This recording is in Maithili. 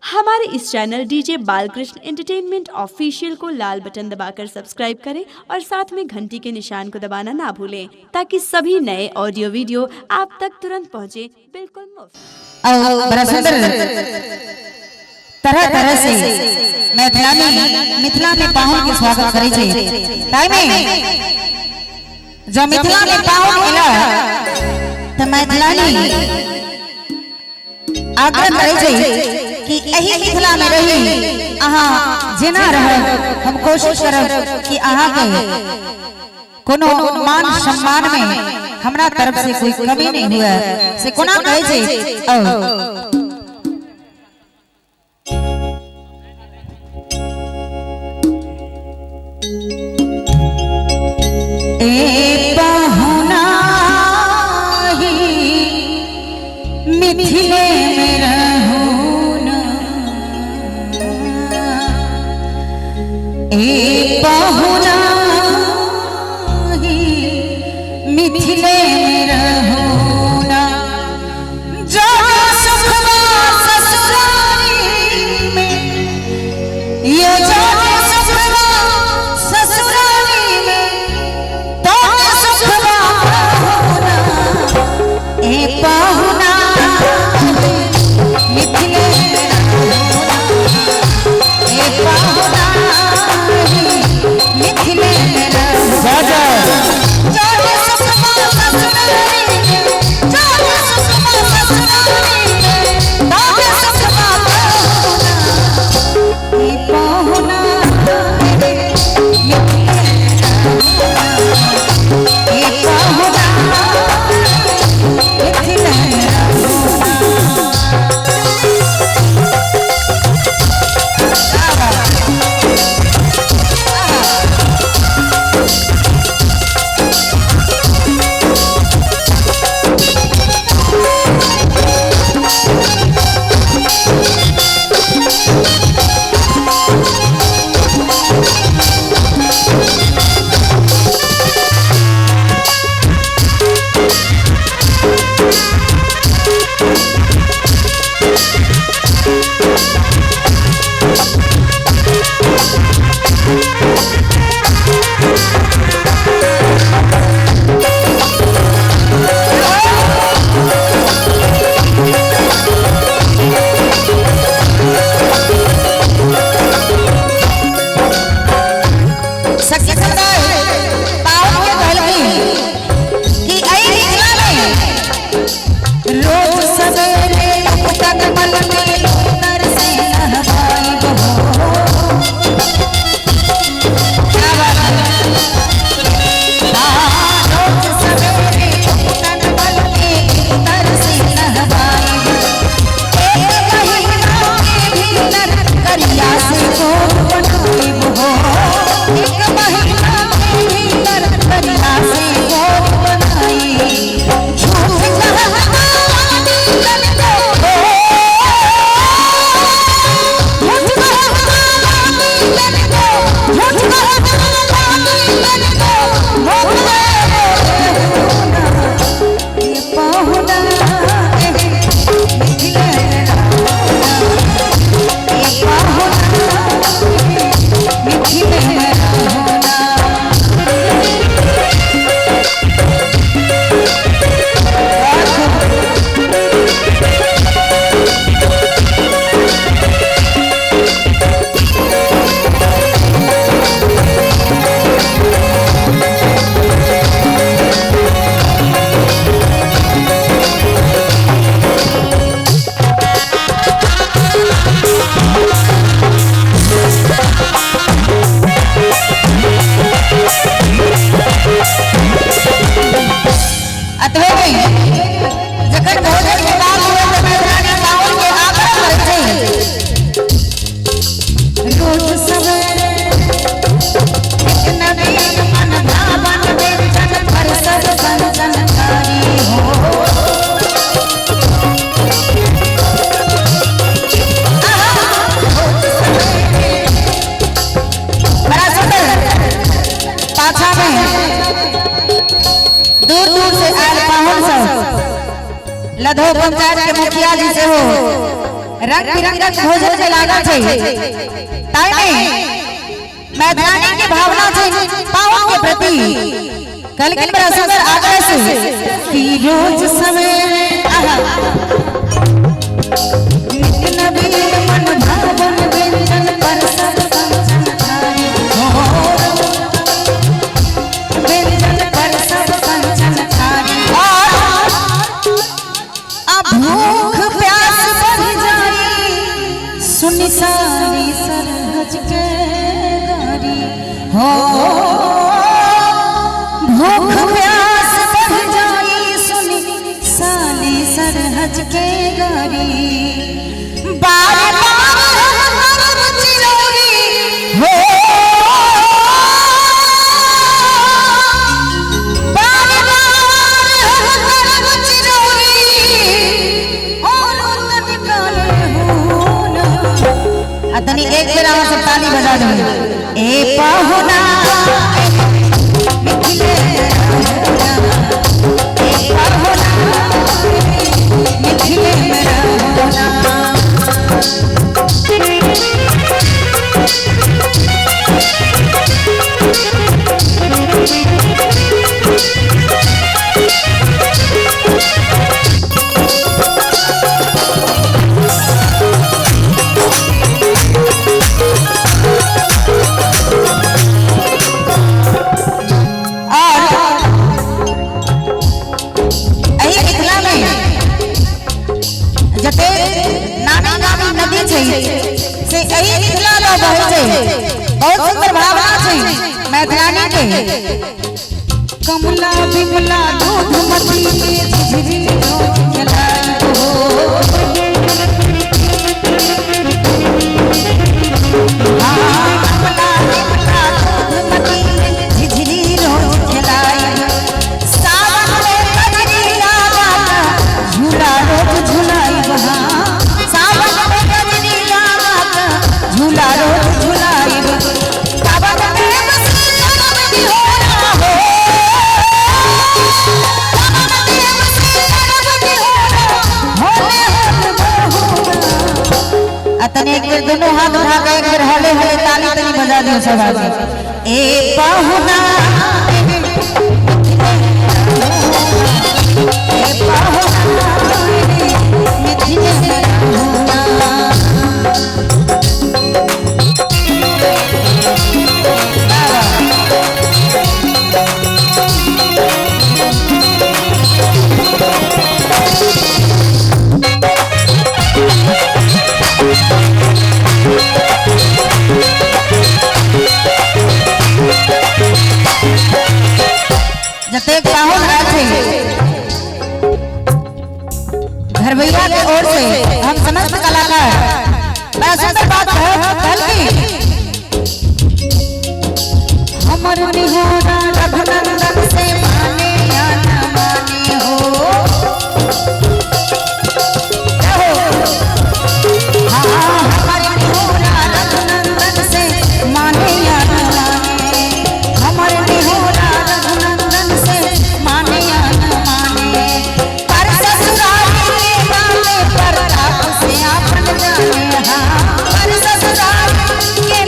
हमारे इस channel DJ Balkrishna entertainment official को लाल बटन दबाकर सब्सक्राइब करें और साथ में घंटी के निशान को दबाना ना भूलें, ताकि सभी नए ऑडियो वीडियो आप तक तुरंत पहुंचे बिल्कुल मुफ्त। और बड़ा सुंदर तरह तरह से मैथिलानी मिथिला में पाहुन के स्वागत करै छै। ताहि में जब मिथिला में पाहुन एला त मैथिलानी आग्रह करै छै कि एही मिथिला में रही अहाँ जेना रहब, हम कोशिश करब कि अहाँ के कोनो मान सम्मान में हमरा तरफ से कोई कमी नहीं हुए। से कोना कहै छै। ए पाहुना ही मिथिले में रहू ना, ए पाहुना ही मिथिले में रहू ना, जो सुखवा ससुरारी में, ये जो सुखवा ससुरारी में, तो सुखवा पाहुना, ए पाहुना मिथिले में रहू ना, ए पाहुना मिथिले में रहू ना। जो सुखवा ससुरारी में, जो सुखवा ससुरारी में, तो सुखवा पाहुना, ए पाहुना मिथिले में रहू ना, ए पाहुना मिथिले में रहू ना। सखी समुदाय पाहुन के कहलखिन कि एहि मिथिला में रोज सवेरे उतक मल में नर से नहवाई हो। क्या बात है। रोज सवेरे उतक मल में नर से नहवाई हो, एक महीना के भीतर करिया से गोद बनाई हो, एक महीना के भीतर करिया से गोद बनाई। झूठ कहना तन को, झूठ कहना तन को, झूठ कहना तन को, ये पाहुना मिथिले रहू ना, ये पाहुना मिथिले रहू ना। अतबे नहीं, जखन भोजन के बाद हुए त मैथिलानी पाहुन के आग्रह करै छै, रोज सवेरे एक नवीन मन भावन व्यंजन पर सब संजनकारी हो। आहा, रोज सवेरे बड़ा सुंदर पाछा में दूर दूर से आयल पाहुन सब लधो पंचायत के मुखिया जी से हो। रंग बिरंगक भोजन के लागल छै, ताहि में मैथिलानी के भावना छै पाहुन के प्रति। कहलखिन बड़ा सुंदर आग्रह से कि रोज सवेरे आहा नित नवीन मन भावन व्यंजन पर सब कंचन थारी हो, व्यंजन पर सब कंचन थारी। और अब भूख प्यास बढ़ जाई सुनि सारी सरहज के गारी हो, भूख प्यास बढ़ जाई सुनि साली सरहज के गारी। बार बार हम चिरौरी हो, बार बार हम चिरौरी और निकाले हो ना। आ तनी एक बेर अहाँ सब ताली बजा दो। ए पाहुना मिथिले ए पाहुना मिथिले में रहोना। और एही मिथिला में जते नामी नामी नदी छै से एही मिथिला में बहै छै। बहुत सुंदर भावना छै मैथिलानी के। कमला बिमला दूधमती में झिझरी रोज खेलाई हो, हाँ कमला बिमला दूधमती में झिझरी रोज खेलाई। सावन में कजरी गाता झूला रोज झुलाई, हाँ सावन में कजरी गाता झूला रोज झुलाई। सावन में बसी करम बिहोरा हो, सावन में बसी करम बिहोरा होले होले बहुरा। आ तनी एक बेर दोनों हाथ उठा के एक बेर हले हले ताली तनी बजा दियो सब आदमी। ए पाहुना ए पाहुना मिथिले में रहोना। जतेक पाहुन आयल छै घरवैया के ओर से हम समस्त कलाकार बड़ा सुंदर बात कहल की हमर निहोरा रघुनंदन से माने या न माने हो, हाँ हमर निहोरा रघुनंदन से माने या न माने, हमर निहोरा रघुनंदन से माने या न माने। पर ससुराल के नामे पर आप से आपन जाने, हाँ पर ससुराल के